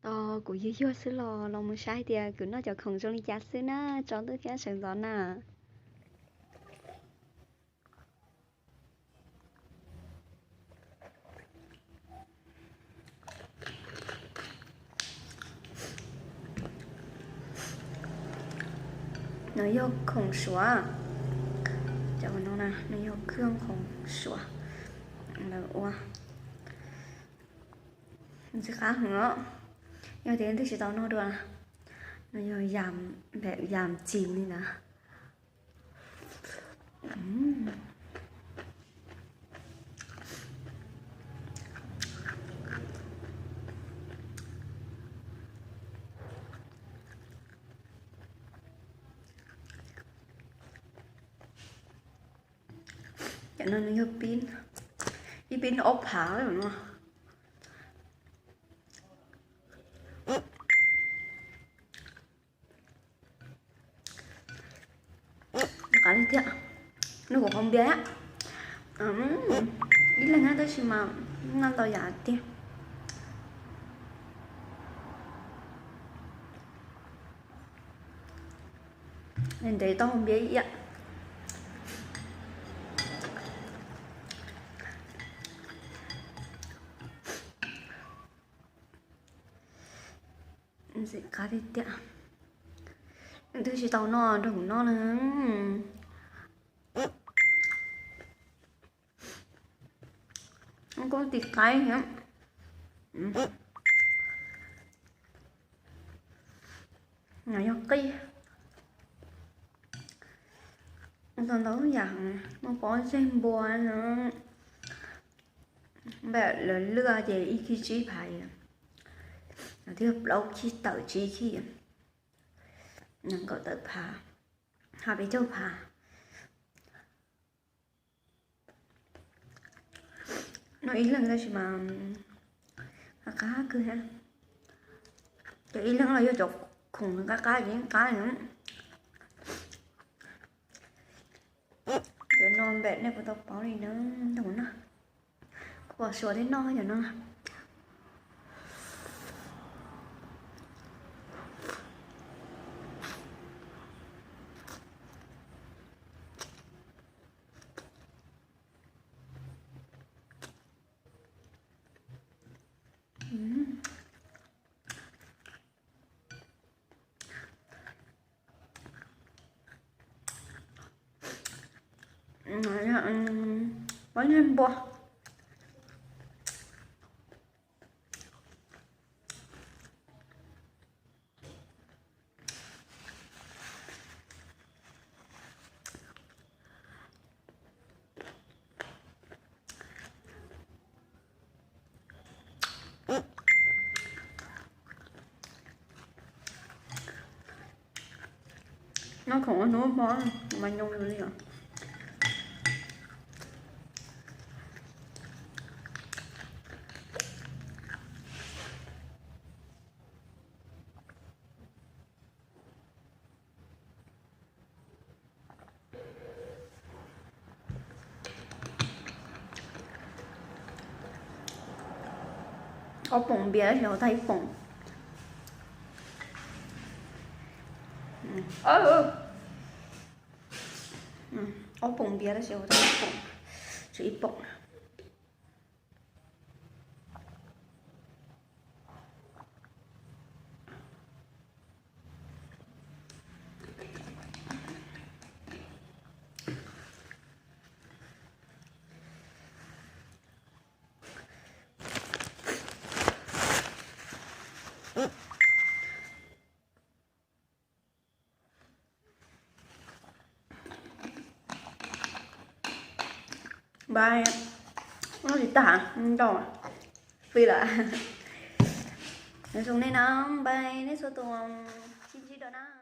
Tos kuv yuag yuag xwb los los mus saib tias kuv noj cov khoom zoo li cas xwb na, tsaus ntuj thiab sawv ntxov na. No yog khoom suav, cov no na, no yog khoom suav lawv ua. Ntxim qab heev os. Yog tias leej twg tsis tau noj dua, no yog yam, yam txim li ntawd. Cov no nws yog pib, ib pib ob phav no. Qab li thiab, noj kuv qhov npias, ib leeg tab sis mas noj ntau yam tiag. Ntev tau npias ib yam. Ntxim qab tiag tiag. Leej twg tsis tau noj nrog kuv noj na. Kuj tis qaib thiab. No yog qij. Tau ntau yam, muaj pob zeb npua, npam lawv lwaj ces ib khib tsib phav, thiab plaub khib tawm tsib khib, nees nkaum tawm phav, hab peb caug phav. Noj ib leeg tab sis mas qab qab kawg thiab. Cov ib leeg los yog cov khoom qab qab ces yeej qab. Cov no npam nej puas tau paub li na, ntau na. Kuv pom suav thiab noj cov no. Pob zeb npua. Noj khoom ua hnub hmo mas nyoo li os. Ob poom npias tab sis hauv tag ib poom. Ob poom npias tab sis hauv tag ib poom, tshuav ib poom. Npaj, noj tsis tag, ntau, fij lawm. Nyob zoo nej na, npaj nej txhua tus, sib ntsib dua na.